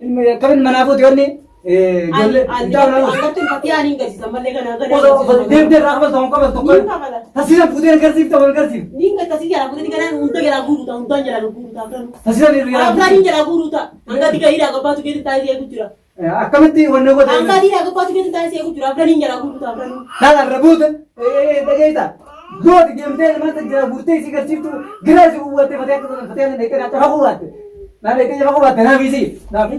Ilma akkamiin manaa fuute wanni ijoollee mucaa manaa fuute. Akkatti fatiyaan hin garsiisan malee ganaa ganaa. Osoo deemtee irraa kabaltu hin kabaltu Ni kabala. Tasiisan fuutee hin garsiiftu hin garsiiftu. Ni tasii jalaa fuutee ganaan hunda jalaa guuruuta hundaan jalaa guuruuta afran. Tasiisan irraa Afran jalaa guuruuta. Hanga diga hidhaa gabbaatu keetti taa'ee eegu jira. Akkamitti wanna goote? Hanga hidhaa gabbaatu keetti taa'ee eegu jira. Afran jalaa guuruuta afran. Laala irra buute dhageessa. Gooti deemtee ilmaan san jala guurtee isii garsiiftu gira isii uwwattee fatee akka sana fatee sana dhaqee cafa kuwaatte. Naa dhaqee cafa kuwaatte naaf isii. Naaf.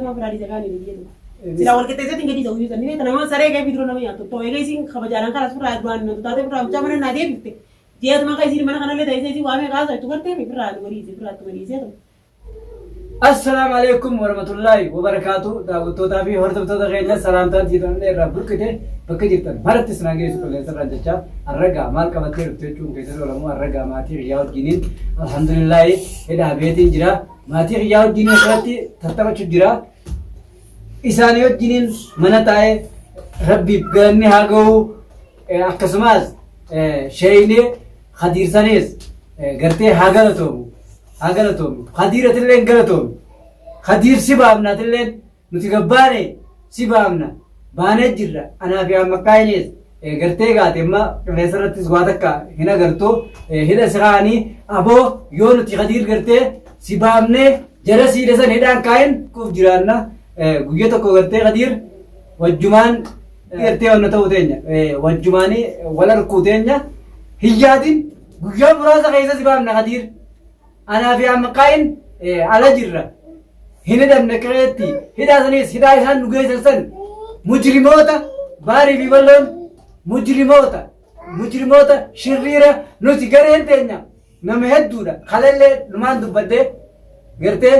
Sila wal qixxeesseetiin gadi ta'uu ni beekta nama saree gahee dura nama nyaattu ta'u egaa isiin kabajaadhaan karaa suuraa duraan natu taatee firraa mucaa mana naa deebifte ji'atuma akka isiin mana kanallee ta'ee isiin waamee kaasa itti gartee firraa nu bariise firraa itti bariisee ta'u. Assalaamu alaikum warahmatullaahi wabarakaatu daawwattootaa fi hordoftoota keenya salaamtaan jiitan irraa burqite bakka jirtan maratti isin geessu qilleensa irraan jechaa arragaa maal qabattee dhufte jechuun keessan oolamu arragaa maatii kiyyaa wajjiniin alhamdulillaahi hidhaa beetiin jira maatii kiyyaa wajjiniin asirratti tattaphachuu jira isaanii wajjiniin mana taa'ee rabbiif galanni haa ga'u akkasumas sheeyinee Khadiir sanis gartee haa galatoomu haa galatoomu Khadiiratillee galatoomu Khadiir si baafnaatillee nuti gabbaane si baafna baanee jirra anaa fi ammakkaayinis gartee gaate amma qilleensa irrattis waa takka hin agartu hidha si kaa'anii aboo yoo nuti Khadiir gartee si baafnee jara siidha san hidhaan kaayin kuuf jiraanna guyya tokko gartee Khadiir wajjumaan gartee wanna ta'uu teenya wajjumaanii wal arkuu teenya hin yaadin guyyaa muraasa keessa si baafna Khadiir anaa fi ammaqaayin ala jirra hin hidhamne qireetti hidhaa sanis hidhaa isaan nu geessan san mujrimoota baarii fi balloon mujrimoota mujrimoota shirriira nuti gareen teenya nama hedduudha kalellee numaan dubbadhee gartee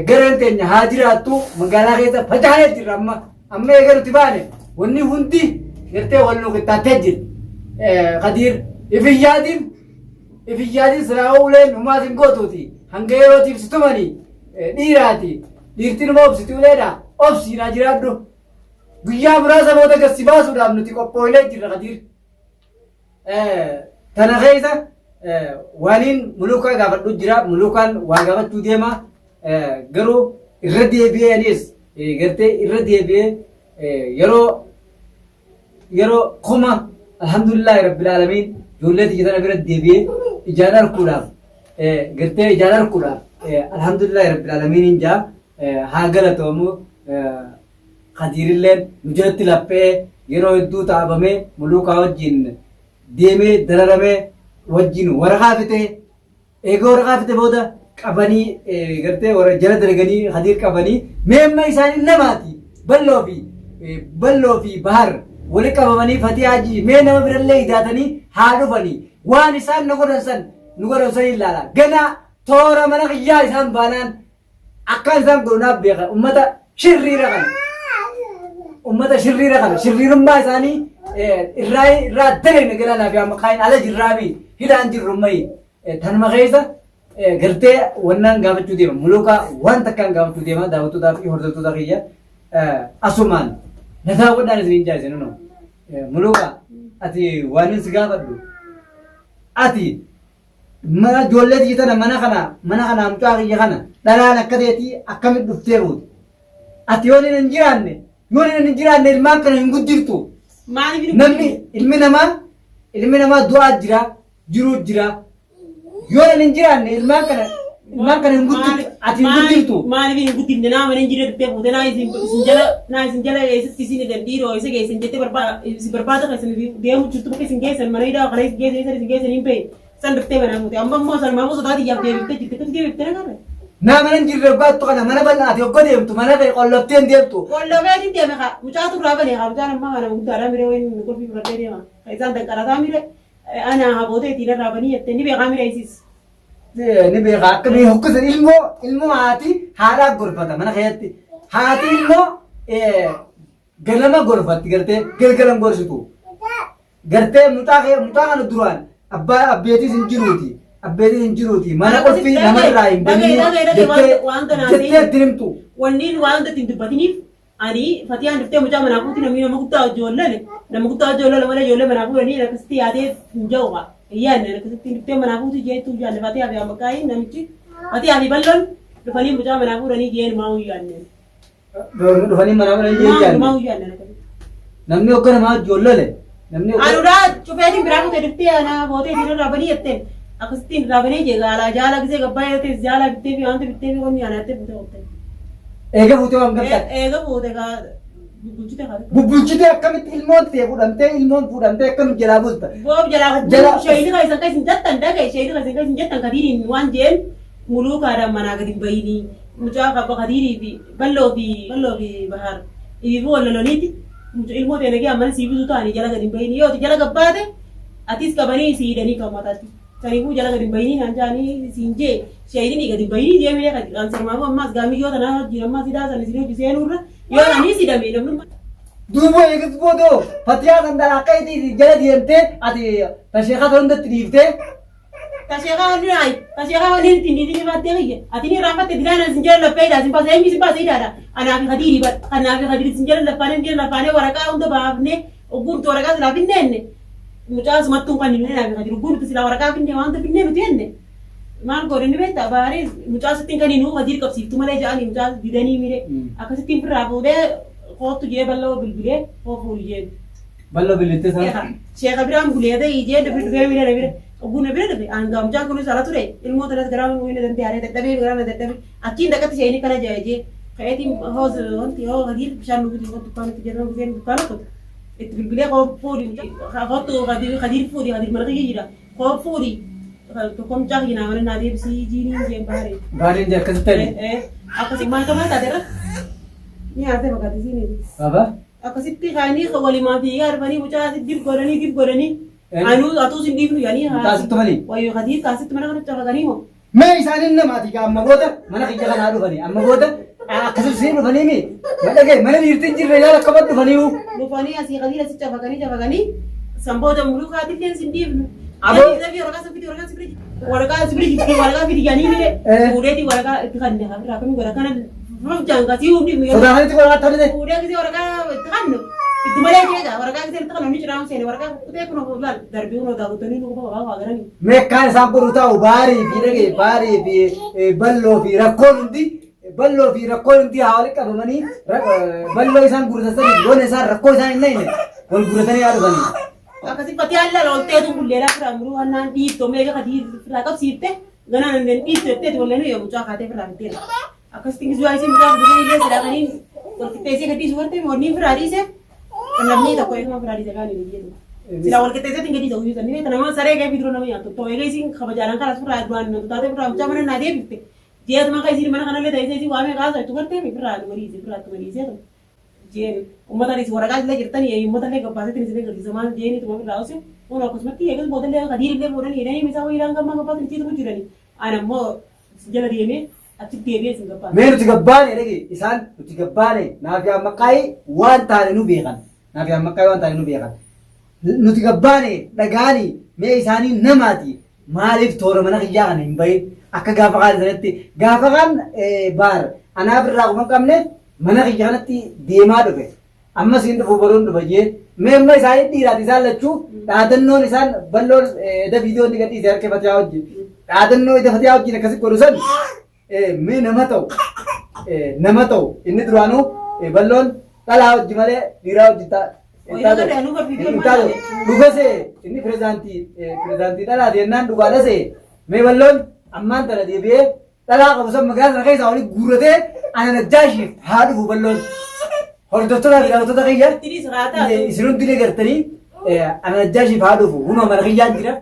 gareen teenya haa jiraattu magaalaa keessa faca'ee jirra amma amma eega nuti baane wanni hundi gartee wal nu qixxaattee jirti Kadiir ifin yaadin ifin yaadin silaa uleen humaas hin gootuuti hanga yerootiif si tumanii dhiiraati dhiirti numa obsiti uleedha obsiinaa jiraadhu guyyaa muraasa booda gad si baasuudhaaf nuti qophooylee jirra Kadiir. Tana keessa waaniin mulukaa gaafadhu jira. Mulukaan waa gaafachuu deema. Garuu irra deebi'ee anis gartee irra deebi'ee yeroo yeroo kuma alhamdulillahi rabbil aalamiin ijoollee tiyya tana bira deebi'ee ijaan arkuudhaaf gartee ijaan arkuudhaaf alhamdulillahi rabbil aalamiin hin jaa haa galatoomu. Kadiirilleen nu jalatti laphee yeroo hedduu taabamee muluukaa wajjin deemee dararamee wajjin waraqaa fixee eega waraqaa fixe booda qabanii gartee warra jala dalaganii Kadiir qabanii meemma isaanii namaati balloo fi balloo fi bahar wali qabamanii fatii hajii mee nama birallee hidaatanii haa dhufanii waan isaan nu godhan san nu godhan san ilaala ganaa toora mana kiyyaa isaan baanaan Akkaan isaan godhu naaf beeka. Ummata shirriira kana. Ummata shirriira kana. Shirriirummaa isaanii irraa irraa dalayna galaa naaf yaa maqaan ala jirraa fi hidhaan jirru mayi. Tanuma keessa gartee wannaan gaafachuu deema. Muluukaa waan takkaan gaafachuu deema daawwattootaa fi hordoftoota kiyya. Asumaan na daawwadhaan isiniin jaa isin hunoo. Muluukaa ati waan si gaafadhu. Ati Mana ijoollee tiyya tana mana kana mana kana mucaa kiyya kana dhalaan akka teetii akkamitti dhuftee fuute. Ati yoon hin jiraanne yoon hin jiraanne ilmaan kana hin guddiftu. Maaliif hin Namni ilmi namaa ilmi namaa du'aa jira jiruu jira. Yoon hin jiraanne ilmaan kana ilmaan kana hin guddiftu ati hin guddiftu. Maaliif hin guddifne naa mana hin jirre dhuftee fuute naa isin isin jala naa isin jala eessatti isin hidhan dhiiroo isa geessan jettee barbaada isin barbaada keessan deemu jirtu bakka isin geessan mana hidhaa kana isin geessan isin geessan hin beekne san dhuftee mana fuute amma immoo sanumaa immoo sodaa tiyyaaf deebiftee jirti akkamitti deebiftee nagarre. Naa mana hin jirre hoggaattu kana mana bal'aati hogga deemtu mana kee qolloftee hin deemtu. Qollofeetiin deeme kaa mucaatu irraa bane kaa mucaan ammaa kana guddaadhaa miree wayin qulfii fudhadhee deema isaan danqarataa miree ana habootee ittiin irraa banii jettee ni beekaa miree isiis. Ni beeka akkamii hokkisan ilmoo ilmoo haati haadhaa gorfata mana keessatti haati ilmoo ganama gorfatti gartee galgalan gorsitu gartee mucaa kee mucaa kana duraan abbaa abbeetiis hin jiruuti abbeetiis hin jiruuti mana qulfii namarraa hin banini jettee jettee itti himtu. Wanni waan ittiin dubbatiniif Ani fatiyaan dhuftee mucaa manaa fuuti namni nama guddaa hojii wallale nama guddaa hojii wallale malee ijoollee manaa fuudhanii akkasitti yaadee hin jiru kaa hin yaadne akkasitti dhuftee manaa fuuti jeettuu hin yaadne fatiyaa fi ammaqaayin namichi fatiyaa fi balloon dhufanii mucaa manaa fuudhanii jeen maa hin yaadne. Dhufanii manaa mana hin Maa jenne. guyyaa nana. Namni hogga namaa ijoollole. Namni hogga. Anuraa cufeetiin biraa kutee dhuftee ana bootee isin irraa banii jetteen akkasittiin irraa banee jee gaalaa jaala gisee gabbaa jettee jaala bittee fi wanta bittee fi qonni anaatti fuutee qottee. Eega fuutee waan gamtaa. Eega fuute kaa bulchite kaa. Bubbulchitee akkamitti ilmoon ta'e fudhamtee ilmoon fuudhamtee akkamitti jalaa bulta? Boob jalaa sheeyini kan isin kan isin jettan dhagaye sheeyini kan isin kan isin jettan kadiiriin waan jeen muluukaadhaan manaa gadi hin bayinii mucaa qabba kadiirii fi balloo fi balloo fi bahaar ibiifuu walloloniiti ilmoo ta'e nagee mana sii bituu ta'anii jala gadi hin bayinii yoo jala gabbaate atis qabanii sii hidhanii kan mataatti saniifuu jala gadi hin bayinii naan jaanii siin jee sheeyini gadi hin bayinii deemee kan sirmaafuu ammaas gaamiyyoo tanaa wajjin ammaas hidhaa san isin hojii seenuurra yoo anis hidhame namni Duuba eegas boodoo fatiyaa san dalaaqeetii jala deemtee ati tasheekaa kan hundatti dhiiftee. Tasheekaa wanni ay tasheekaa wanni nuti hin dhiisin baattee kiyya ati ni irraanfatte dilaan isin jala laffee hidhaa isin baasee eenyu isin baasee hidhaadha anaa fi kadiiri bar kanaa fi kadiiri isin jala laffaanee isin jala laffaanee waraqaa hunda baafnee ogguurtu waraqaa silaa finnee enne mucaa sumattuun kan hin anaa fi kadiiri ogguurtu silaa waraqaa finnee waanta finnee nuti enne maal godhe ni beektaa baaree mucaa sittiin kan hinuu kadiir qabsiiftu malee ja'anii mucaa didanii mire akkasittiin firraa fuudhee koottu jee bal'oo bilbilee koo fuudhi jeen. Bal'oo bilbiltee sana. Sheeka biraan bulee ta'e ijee dhufe dhufee mire na bira oguu na bira dhufe hangaa mucaan kunis ala ture ilmoo tanas garaa nu danda'e dadhabee garaa na dadhabe achiin dhaqatti isheen kana jee jee ka'eetiin hoos wanti hoo hadiir bishaan nu bituu dukkaanatti jedhama bishaan dukkaana qotu itti bilbilee koo fuudhi kootu hadiir fuudhi hadiir mana kiyya jira koo fuudhi tokko mucaa kiyya naa mana naa deebisii jiiniin jeen baaree. Baareen jee akkasitti ta'e. Akkasii maal kamaa taateerra ni haasee fakkaate siinii. Baba. Akkasitti kaanii walimaa fiigaa dhufanii mucaa asitti dib godhanii dib godhanii. Anuu atuus hin dhiifnu jedhanii Mucaa asitti manii? Wayyoo kadiir kaasitti mana kanatti cafaqanii moo? Mee isaanin namaati gaa amma booda mana kiyya kanaa dhufanii amma booda akkasitti siin dhufanii mi madhagee mana dhiirti hin jirre yaala akkama dhufaniiyu. Dhufanii asii kadiir asitti cafaqanii cafaqanii san booda muluu kaatillee sin dhiifnu. Aboo. Dafii waraqaa san fidi waraqaa sibiri waraqaa sibiri jirti waraqaa fidi jedhanii mire fuudheetii waraqaa itti kanne irraa kamii godha kana fuuf jaan kasii hundi Sodaatanitti waraqaa tolite. Fuudhee gisee waraqaa itti kannu itti malee jeeqa waraqaa gisee itti kannu ni ciraamu seene waraqaa kutee kun laal darbii kun daawwatanii nu qofa waa garanii. Meeqaan isaan godhu ta'u baarii fi dhagee baarii fi balloo fi rakkoon hundi balloo fi rakkoon hundi haa walitti qabamanii balloo isaan guurratan sanii loon isaan rakkoo isaan hin nayne wal guurratanii haa dhufanii. Akkasii fatii alla lolteetu bulleedhaa firaa miruu hannaan dhiiftu meeqa kadii firaa qabsiifte ganaan hin dhiiftu jetteeti wallee nu mucaa kaatee firaa fitteera. Akkasitti gisuu isin mucaa fidanii illee sidaakanii wal qixxeessee gadhiisu gartee wanni firaa dhiise namni tokko eeguma firaa dhiise gaanii ni jedhu. Silaa wal qixxeesseetiin gadhiisa guyyuu sanii beekta nama saree gahee dura nama nyaattu ta'u eega isin kabajaadhaan karaa firaa duraan nu taatee firaa mucaa mana naa deebifte. Ji'eetuma akka isin mana kanallee ta'ee isin waamee kaasa jettu gartee firaa nu mariise firaa itti mariisee ta'u. Jeen ummata is waraqaa illee jirtanii ummata illee gabbaasetti isin agarsiisa maal jeeni tuma irraa ose kun akkasumatti eegas boodallee kadiir illee fuudhanii hidhanii misaa wayiidhaan gammaa gabbaasan itti tumu jiranii ana immoo jala deemee achi deebi'ee isin gabbaase. Mee nuti gabbaane dhage isaan nuti gabbaane naaf yaa maqaayii waan taane nu beekan naaf yaa maqaayii waan taane nu beekan nuti gabbaane dhagaani mee isaanii namaati maaliif toora mana kiyyaa kana hin bahin akka gaafa kaan sanatti gaafa kaan baar anaaf irraa kuma qabne mana kiyya kanatti deemaa dhufe amma siin dhufu boruun dhufa jee mee amma isaanii dhiiraati isaan lachuu dhaadannoon isaan balloon eda viidiyoo inni gadhiise harka fatiyaa wajjin dhaadannoo eda fatiyaa wajjin akkasi godhu san mee nama ta'u nama ta'u inni duraanuu balloon dhalaa wajji malee dhiiraa wajji dhugasee inni pirezidaantii dhalaati jennaan dhugaadha see mee balloon ammaan tana deebi'ee dhalaa qabu san magaalaa sana keessaa walitti guurratee ana najjaashiif haa dhufu balloon. Hordoftoota fi daawwattoota kiyya isin hundi ni gartanii ana najjaashiif haa dhufu huma mana kiyyaan jira.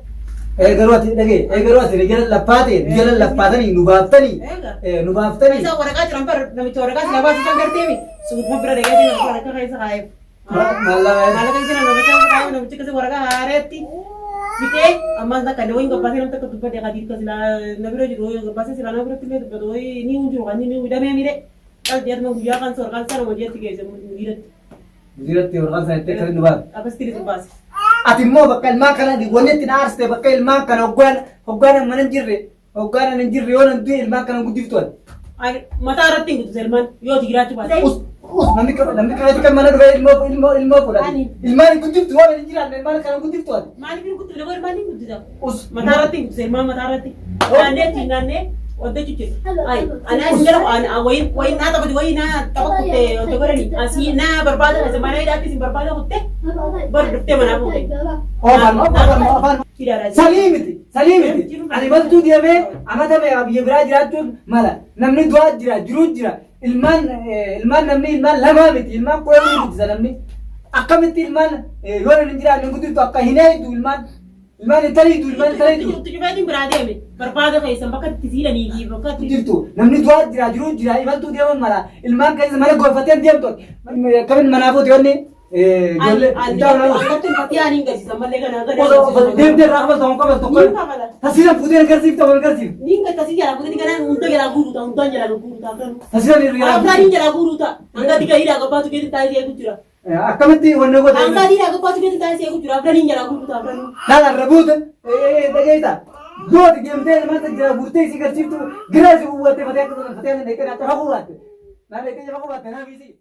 Garuu ati dhagee garuu ati jala laffaate jala laffaatanii nu baaftanii nu baaftanii. Isa waraqaa jiran bar namicha waraqaa silaa baasu san garteemi suutuma bira dhaqee waraqaa keessa kaa'eef. Maallaqa. Maallaqa isa namicha kaa'eef namichi akkasii waraqaa haareetti bitee ammas akka inni wayin gabbaasee namni tokko dubbate kadiir ka silaa na bira jiru gabbaasee silaa na biratti illee dubbatu wayi ni hin jiru kan inni hidhamee mire qal jeetuma guyyaa kan waraqaan sana hojiitti geesse mudiiratti. Mudiiratti waraqaan sana itti akkasitti nu baase. Akkasitti nu baase. Ati immoo bakka ilmaan kana wanni itti na aarsite bakka ilmaan kana hoggaan hoggaan mana hin jirre hoggaan hin jirre yoo nan du'e ilmaan kana guddiftu ati. Mataa irratti hin guddisu ilmaan yoo ati jiraachuu baate. Us us namni namni qabeetti kan mana dhufee ilmoo ilmoo ilmoo fudhate. Ilmaan hin guddiftu waan hin jiraanne ilmaan kana guddiftu ati. Maaliif hin guddifne ilmaan hin guddisa. Us Mataa irratti hin guddisa ilmaan mataa irratti. Naannee ittiin naannee Wadda chuchu. Ay, ana isin jala ana wayin wayin naa taphati wayin naa tapha kutte wanta godhani asii naa barbaada isa mana hidhaatti isin barbaada kutte bar dhuftee manaa fuute. Oofan oofan oofan. Sanii miti sanii miti. Ani maltuu deemee amata meeqa biyya biraa jiraachuun mala. Namni du'aa jira jiruu jira. Ilmaan ilmaan namni ilmaan lamaa miti ilmaan kudhanii guddisa namni. Akkamitti ilmaan yoo namni hin jiraanne guddiftu akka hin eegdu ilmaan. Ilmaan hin taliitu, ilmaan hin taliitu. Itti cufeetiin biraa deeme. Barbaada keessan bakka itti siidhanii fi bakka itti. Jirtu namni du'aa jira jiruu jira imaltuu deeman mala ilmaan keessa mana gorfatee deemtu akkamiin manaa fuute wanni ijoollee hin taa'u nama. Akkatti fatii ani hin garsiisan malee kanaa gadi. Osoo deemtee irraa kabaltu waan kabaltu Niin kabala. Tasiisan fuutee agarsiifta waan agarsiifta. Niin tasii jalaa fuutee kanaan hunda jalaa guuruuta hundaan jalaa guuruuta. Tasiisan irraa. Afraaniin jalaa guuruuta. Hanga diga hidhaa gabbaatu keetti taa'ee eegu jira. Akkamitti wanna goota? Hanga diga gabbaatu keetti taa'ee eegu jira. Afraaniin jalaa guuruuta afraaniin. Laala irra buute dhageessa. Gooti deemtee ilmaan san jala guurtee si garsiiftu gira si uwwattee fatee akka fatee akka fatee akka qubatte. Naan dhaqee jafa qubatte naa fiisii.